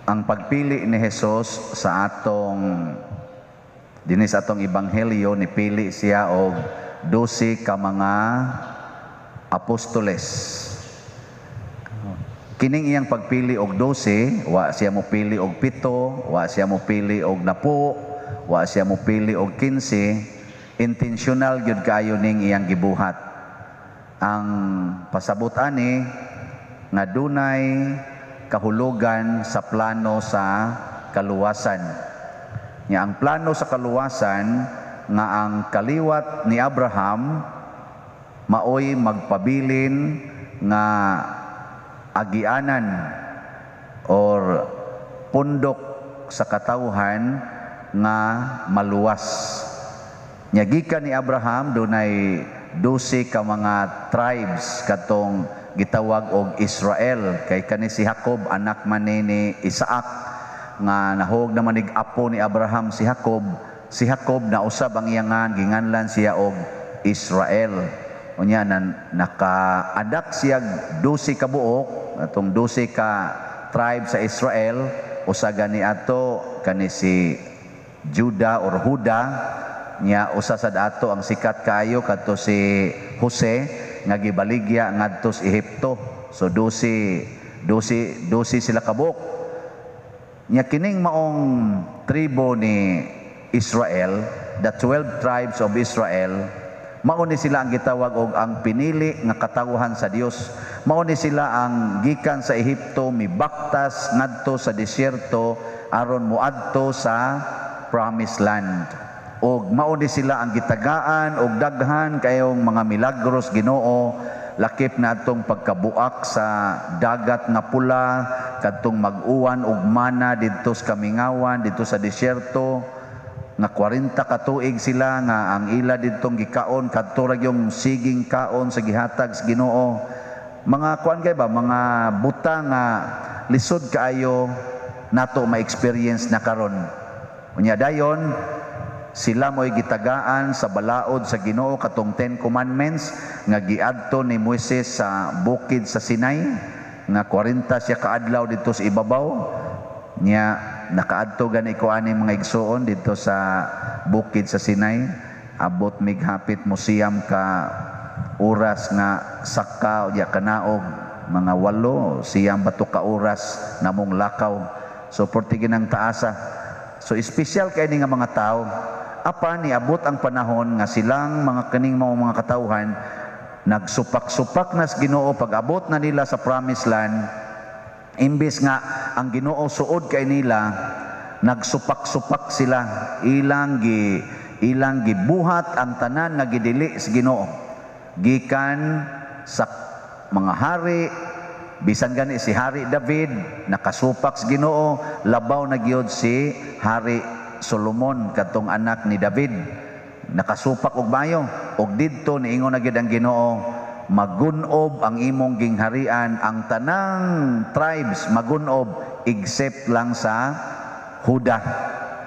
Ang pagpili ni Jesus sa atong dinhi sa atong ebanghelyo, nipili siya og 12 ka mga apostoles. Kining iyang pagpili og 12, wa siya mopili og 7, wa siya mopili og 10, wa siya mopili og 15. Intentional gyud kaayo ning iyang gibuhat. Ang pasabot ani nga dunay kahulugan sa plano sa kaluwasan. Nya ang plano sa kaluwasan nga ang kaliwat ni Abraham maoy magpabilin nga agianan or pundok sa katawhan nga maluwas. Nya gikan ni Abraham dunay 12 ka mga tribes katong gitawag og Israel, kay kani si Jacob anak man ni Isaac nga nahog naman nig apo ni Abraham si Jacob. Si Jacob nausab ang iyang ngan, ginganlan siya og Israel. Unya nan naka-adak siya 12 ka buok, atong 12 ka tribe sa Israel. Usa gani ato kani si Judah or Huda. Nya usa sad ato ang sikat kaayo kadto si Jose nga gibaligya ngadto sa Ehipto. So 12 12 12 sila kabuok. Nya kining maong tribo ni Israel, the 12 tribes of Israel, mao ni sila ang gitawag og ang pinili nga katawhan sa Dios. Mao ni sila ang gikan sa Ehipto mibaktas ngadto sa disyerto aron moadto sa Promised Land. Og mao ni sila ang gitagaan og daghan kayong mga milagros Ginoo, lakip na atong pagkabuak sa Dagat nga Pula, kadtong mag-uwan og mana didto sa kamingawan, didto sa disyerto, nga 40 ka tuig sila nga ang ila didtong gikaon kadto ra yung siging kaon sa gihatag sa Ginoo. Mga kuan kay ba, mga butang nga lisod kaayo nato ma-experience na karon. Unya dayon sila mo'y gitagaan sa balaod sa Ginoo, katong Ten Commandments nga giadto ni Moises sa bukid sa Sinai, nga 40 siya kaadlaw didto sa ibabaw. Nya nakaadto gani ko ani, mga igsuon, didto sa bukid sa Sinai. Abot mig hapit mo 9 ka oras nga saka o kanaog, mga 8, 9 ba to ka oras namong lakaw. So portige ng taasa. So espesyal kay ni nga mga tao. Apan niabot ang panahon nga silang mga kaning mga katawhan nagsupak-supak na sa Ginoo. Pag-abot na nila sa Promised Land, imbes nga ang Ginoo suod kay nila, nagsupak-supak sila. Ilang gibuhat ang tanan nga gidili sa Ginoo gikan sa mga hari. Bisan gani si Hari David nakasupak sa Ginoo, labaw na gyud si Hari Solomon, kadtong anak ni David, nakasupak og mayo. Og didto niingon na gyud ang Ginoo, "Magunob ang imong gingharian, ang tanang tribes magunob except lang sa Huda,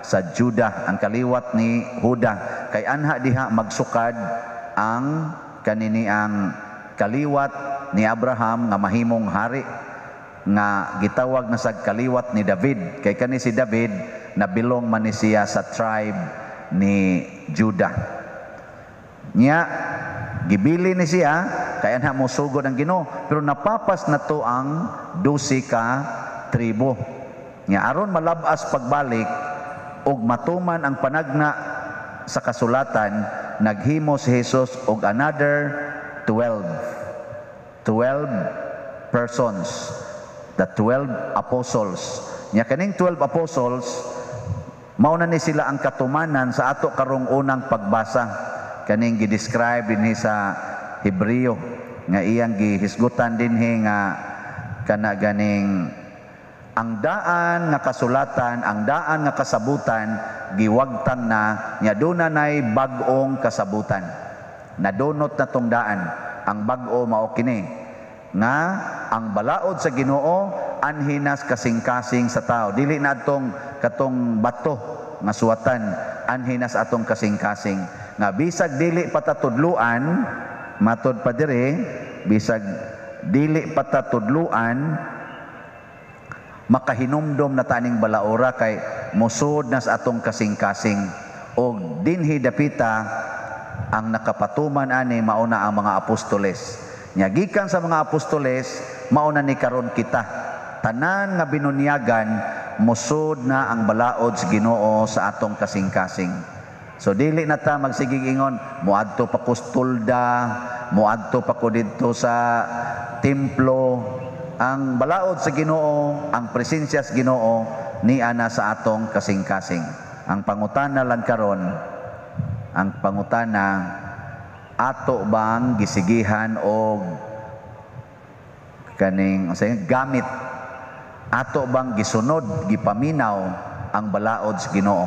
sa Judah, ang kaliwat ni Huda, kay anha diha magsukad ang kanini ang kaliwat ni Abraham nga mahimong hari nga gitawag na sa kaliwat ni David," kay kani si David nabilong man ni siya sa tribe ni Judah. Nya gibili ni siya kay anha mo sugod ang Ginoo, pero napapas na to ang 12 ka tribo. Nya aron malabas pagbalik ug matuman ang panagna sa kasulatan, naghimo si Jesus og another 12 12 persons, the 12 apostles. Nya kaning 12 apostles, mao na ni sila ang katumanan sa ato karong unang pagbasa, kaning gi-describe dinhi sa Hebreo nga iyang gihisgutan dinhi nga kana ganing ang daan nga kasulatan, ang daan nga kasabutan giwagtang na, nya duna nay bag-ong kasabutan. Nadunot na tong daan. Ang bag-o mao kini nga ang balaod sa Ginoo anhinas kasing-kasing sa tao. Dili na atong katong bato nga suwatan, anhinas atong kasing-kasing. Nga bisag dili patatudluan, matod pa dire, bisag dili patatudluan, Makahinumdom na ta aning balaora kay mosud na sa atong kasing-kasing. Og dinhi dapita ang nakapatuman ani, mao na ang mga apostoles. Nya gikan sa mga apostoles, mao na ni karon kita. Tanan nga binunyagan, mosud na ang balaod sa Ginoo sa atong kasing-kasing. So dili na ta magsigig ingon, "Moadto pa ko tolda, moadto pa ko didto sa templo." Ang balaod sa Ginoo, ang presensya sa Ginoo ni ana sa atong kasing-kasing. Ang pangutana lang karon, ang pangutana, ato bang gisigihan og kaning unsay gamit? Ato bang gisunod, gipaminaw ang balaod sa Ginoo?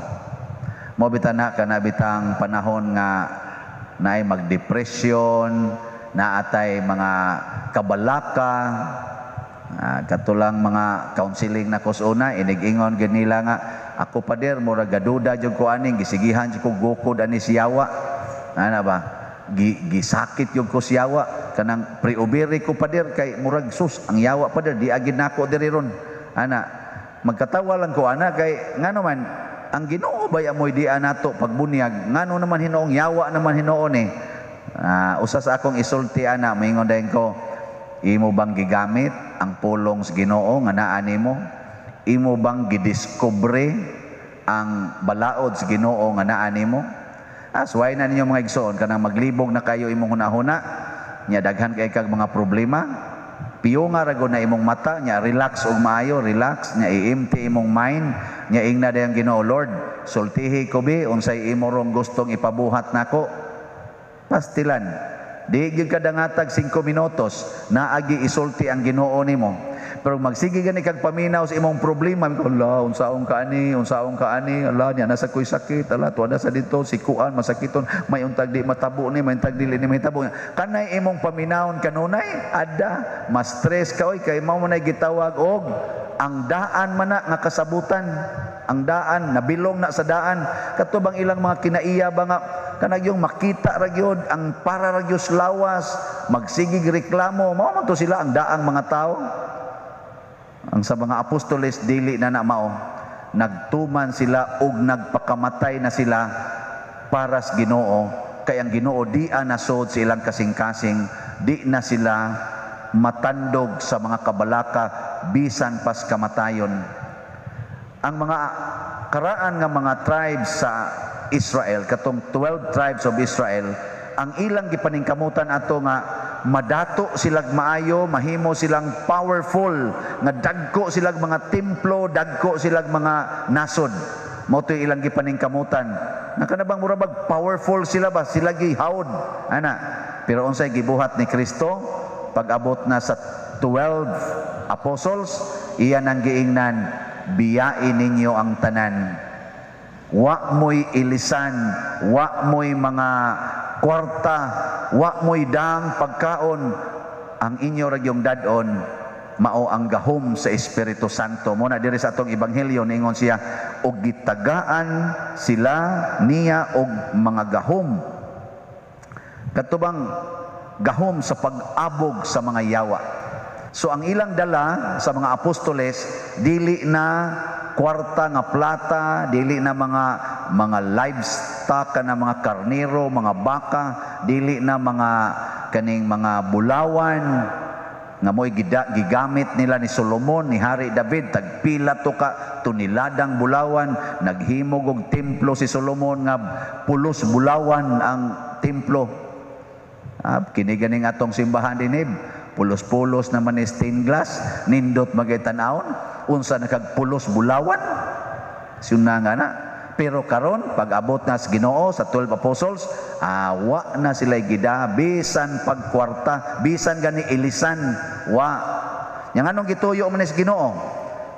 Mao bitaw na kana bitang panahon nga naay magdepression, naatay mga kabalaka, katulang mga counseling na una, inig-ingon gid nila nga, "Ako, pader, mura gaduda jud ko aning gisigihan jud ko gukod ani siyawa." Ana ba? Gisakit jud ko siyawa, kanang preobiri ko, pader, kay murag sus ang yawa, pader, di agid nako diri ron. Ana, magkatawa lang ko ana kay ngano man ang Ginoo bay amoy di nato pagbunyag, ngano naman hinuong yawa naman hinuon eh. Usa sa akong isulti ana, moingon dayon ko, "Imo bang gigamit ang pulong sa Ginoo nga naa nimo? Imo bang gidiskubre ang balaod sa Ginoo nga naa nimo?" Asway na ninyo, mga igsoon, kanang maglibog na kayo imong hunahuna nya, daghan kay kag mga problema, piyunga ra na imong mata nya, relax og maayo, relax nya, i-empty imong mind nya, ingna dayang Ginoo, "Lord, sultihi ko bi unsay imo rong gustong ipabuhat nako." Pastilan, di gyud ka dangatag 5 minutos, naagi isulti ang Ginoo nimo. Pero magsige gani kag paminaw sa imong problema, "Ala, unsaon ka ani, unsaon ka ani, ala, niya nasa ko'y sakit, ala, tuwa na sa dito, sikuan, masakiton, may untag di matabo ni, may untag dili ni mahitabo." Kanay imong paminawon kanunay, ada, mas stress ka oy, kay mao man ay gitawag og ang daan man na nga kasabutan. Ang daan, nabilong na sa daan. Kato bang ilang mga kinaiya ba nga kanag yung makita ra gyud ang para ra gyud lawas, magsigig reklamo, mao man to sila ang daang mga tao. Ang sa mga apostoles, dili na na mao. Nagtuman sila og nagpakamatay na sila para sa Ginoo, kay ang Ginoo di nasod sa ilang kasing-kasing, di na sila matandog sa mga kabalaka bisan pas kamatayon. Ang mga karaan nga mga tribes sa Israel, katong 12 tribes of Israel, ang ilang gipaningkamutan ato nga madato silag maayo, mahimo silang powerful, nga dagko silag mga templo, dagko silag mga nasod. Mao to ilang gipaningkamutan. Nga kanabang mura bag powerful sila ba, sila gihawd ana. Pero unsay gibuhat ni Kristo pag-abot na sa 12 apostles? Iyan ang giingnan, "Biyain ninyo ang tanan. Wa mo'y ilisan, wa mo'y mga kwarta, wa mo'y dang pagkaon. Ang inyo ra gyung dad-on mao ang gahom sa Espiritu Santo." Mo na diri sa atong ebanghelyo, ningon siya og gitagaan sila niya og mga gahom. Katubang gahom sa pag-abog sa mga yawa. So ang ilang dala sa mga apostoles, dili na kwarta nga plata, dili na mga livestock na mga karnero, mga baka, dili na mga kaning mga bulawan nga mo'y gigamit nila ni Solomon, ni Hari David, tagpila to ka toniladang bulawan, naghimog og templo si Solomon nga pulos bulawan ang templo. Kini ganing atong simbahan dinhi, pulos-pulos naman ni stained glass, nindot magay tan-awon, unsa nakagpulos bulawan? Suna nga na. Pero karon pag-abot na sa Ginoo sa 12 apostles, wa na sila gida bisan pagkwarta, bisan gani ilisan, wa. Yang anong gituyo man sa Ginoo?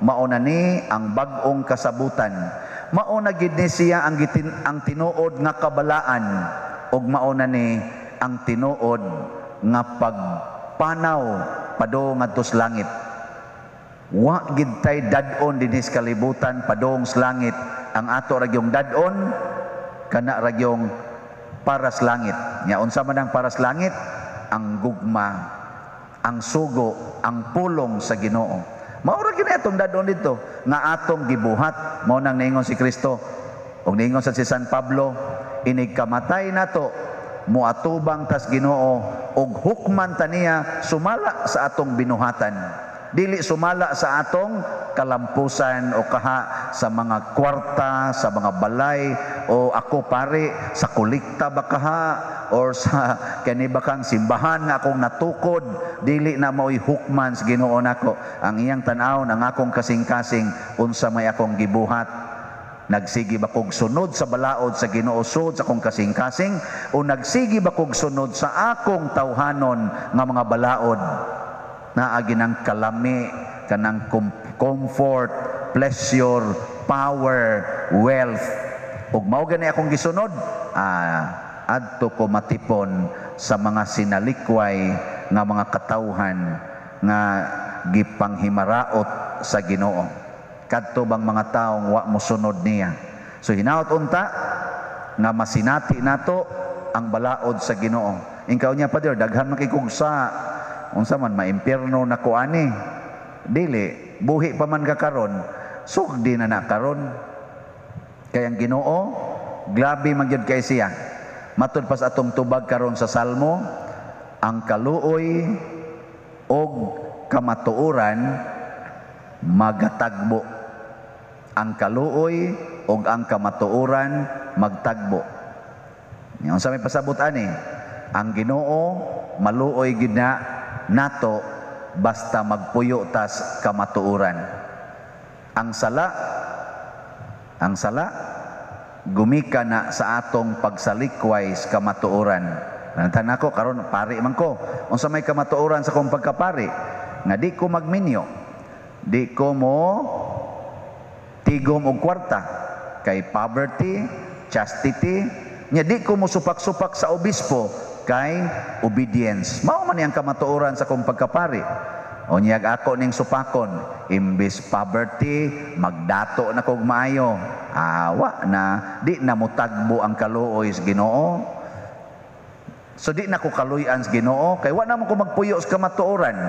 Mao na ni ang bag-ong kasabutan. Mao na gid ni siya ang tinuod nga kabalaan ug mao na ni ang tinuod nga pagpanaw padung ngadto sa langit. Wa gid tay dad-on dinhi sa kalibutan padung sa langit. Ang ato ra gyung dad-on kana ra gyung para sa langit. Nya unsa man ang para sa langit? Ang gugma, ang sugo, ang pulong sa Ginoo. Mao ra gyud atong dadon dito nga atong gibuhat. Mao nang niingon si Kristo ug niingon sa si San Pablo, inig kamatay nato, moatubang tas Ginoo ug hukman ta niya sumala sa atong binuhatan, dili sumala sa atong kalampusan o kaha sa mga kwarta, sa mga balay, o ako pare sa kolekta ba kaha or sa kani ba kang simbahan nga akong natukod. Dili na mao'y hukman sa Ginoo nako. Ang iyang tan-awon ang akong kasing-kasing, unsa may akong gibuhat. Nagsigi ba kog sunod sa balaod sa Ginoo sud sa akong kasing-kasing o nagsigi ba kog sunod sa akong tawhanon nga mga balaod? Naagi ng kalami, kanang comfort, pleasure, power, wealth. Ug mao gani akong gisunod, adto ko matipon sa mga sinalikway nga mga katawhan nga gipanghimaraot sa Ginoo. Kadto bang mga taong wa mosunod niya. So hinaot unta nga masinati nato ang balaod sa Ginoo. Inkaw niya, "Father, daghan man kay kog sa, unsa man maimpierno na ko ani?" Dili, buhi pa man ka karon, sugdi na na karon. Kay ang Ginoo, grabe man gyud kay siya. Matud pa sa atong tubag karon sa Salmo, ang kaluoy og kamatuoran magatagbo. Ang kaluoy og ang kamatuoran magtagbo. Unsa may pasabot ani? Ang Ginoo maluoy gid na nato basta magpuyo tas kamatuoran. Ang sala gumika na sa atong pagsalikway sa kamatuoran. Nantan ako karon, pari man ko. Unsa may kamatuoran sa akong pagkapari? Nga di ko magminyo. Di ko mo tigom og kwarta kay poverty, chastity, nya di ko mo supak-supak sa obispo kay obedience. Mao man ang kamatuoran sa akong pagkapari. O niyag ako ning supakon, imbis poverty, magdato na kog maayo. Awa na, di na mutagbo ang kaluoy sa Ginoo. So di na ko kaluy-an sa Ginoo kay wa na mo ko magpuyo sa kamatuoran.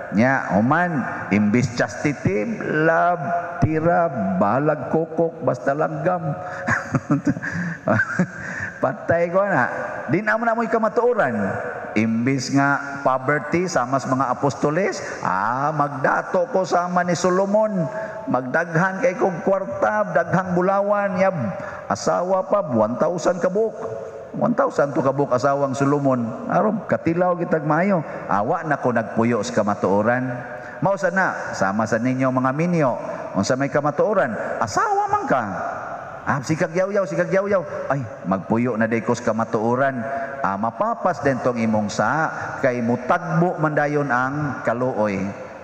Nya, human, imbis chastity, love, tira, balag kokok, basta langgam. Patay ko na. Di na mo na mo'y kamatuoran. Imbis nga poverty, sama sa mga apostoles, magdato ko sama ni Solomon. Magdaghan kay kog kwarta, daghang bulawan, yab, asawa pa, 1,000 kabuk. 1,000 to kabuk asawang Solomon. Aron, katilaw kitag maayo. Awa na ko nagpuyo sa kamatuoran. Mao sa na, sama sa ninyo mga minyo. Unsa may kamatuoran, asawa man ka. Sikag yaw-yaw, sikag yaw-yaw. Ay, magpuyo na day ko sa kamatuoran. Mapapas din tong imong sa, kay mutagbo man dayon ang kaluoy.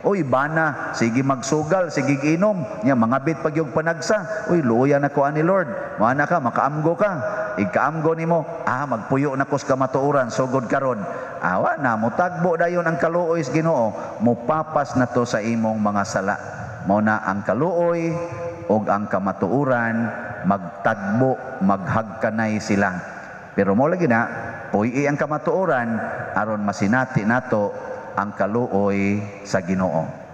Uy, bana, sige magsugal, sige inom. Nya mangabit pag yung panagsa. Uy, luoyan ako ani Lord. Moana ka, makaamgo ka. Igkaamgo nimo, magpuyo na ko sa kamatuoran, sugod karon. Awa na, mutagbo dayon ang kaluoy sa Ginoo, mupapas na to sa imong mga sala. Mao na ang kaluoy ug ang kamatuoran magtagbo, maghagkanay sila. Pero mo lagi na, puy ang kamatuoran aron masinati nato ang kaluoy sa Ginoo.